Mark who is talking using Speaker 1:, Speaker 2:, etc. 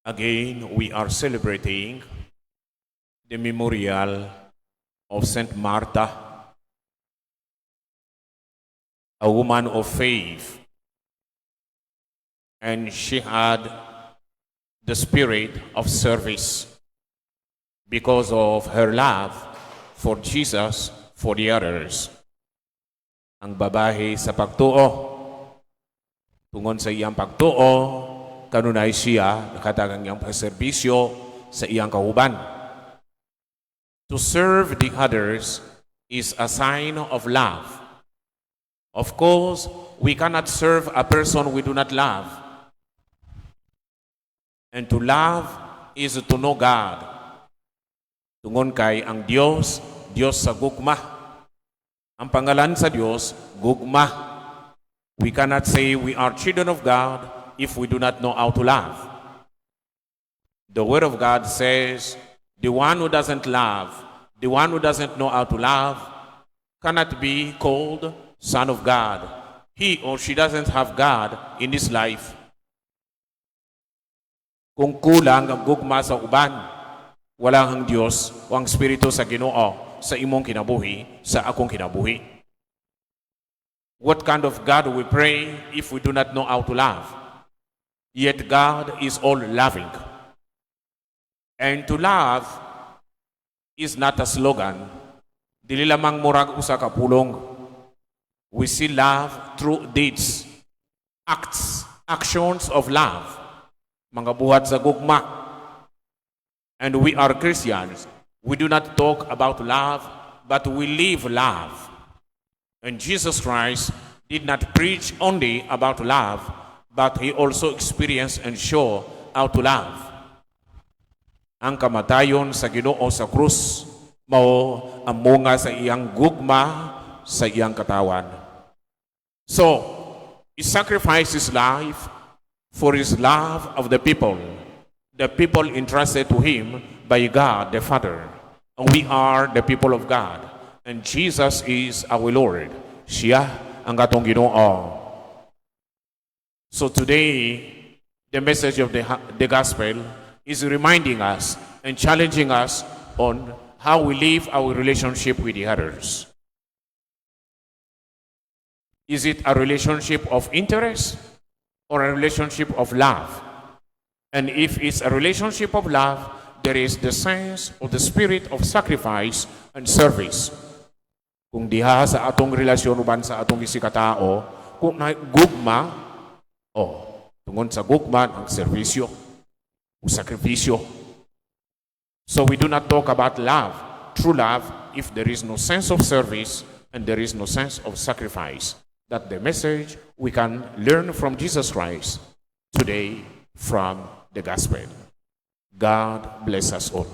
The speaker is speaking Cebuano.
Speaker 1: Again, we are celebrating the memorial of Saint Martha, a woman of faith. And she had the spirit of service because of her love for Jesus, for the others. Ang babae sa pagtuo, tungod sa iyang pagtuo, kanunay siya nakahatag ang iyang pagserbisyo sa iyang kauban. To serve the others is a sign of love. Of course, we cannot serve a person we do not love. And to love is to know God. Tungod kay ang Dios, Dios sa gugma. Ang pangalan sa Dios, gugma. We cannot say we are children of God if we do not know how to love. The Word of God says, the one who doesn't love, the one who doesn't know how to love, cannot be called son of God. He or she doesn't have God in his life. Kung kulang ang gugma sa uban, wala ang Dios o ang Espiritu sa Ginoo sa imong kinabuhi, sa akong kinabuhi. What kind of God we pray if we do not know how to love? Yet God is all loving. And to love is not a slogan. Dili lamang murag usa ka pulong. We see love through deeds, acts, actions of love. Mga buhat sa gugma. And we are Christians. We do not talk about love, but we live love. And Jesus Christ did not preach only about love, but he also experienced and showed how to love. Ang kamatayon sa Ginoo sa krus mao ang munga sa iyang gugma sa iyang katawan. So, he sacrificed his life for his love of the people entrusted to him by God the Father. And we are the people of God. And Jesus is our Lord. Siya ang atong Ginoo. So today, the message of the gospel is reminding us and challenging us on how we live our relationship with the others. Is it a relationship of interest or a relationship of love? And if it's a relationship of love, there is the sense of the spirit of sacrifice and service. Kung diha sa atong relasyon uban sa atong isigkatao, kung na gugma, oh, tungod sa gugma ang serbisyo o sakripisyo. So we do not talk about love, true love, if there is no sense of service and there is no sense of sacrifice. That the message we can learn from Jesus Christ today from the gospel. God bless us all.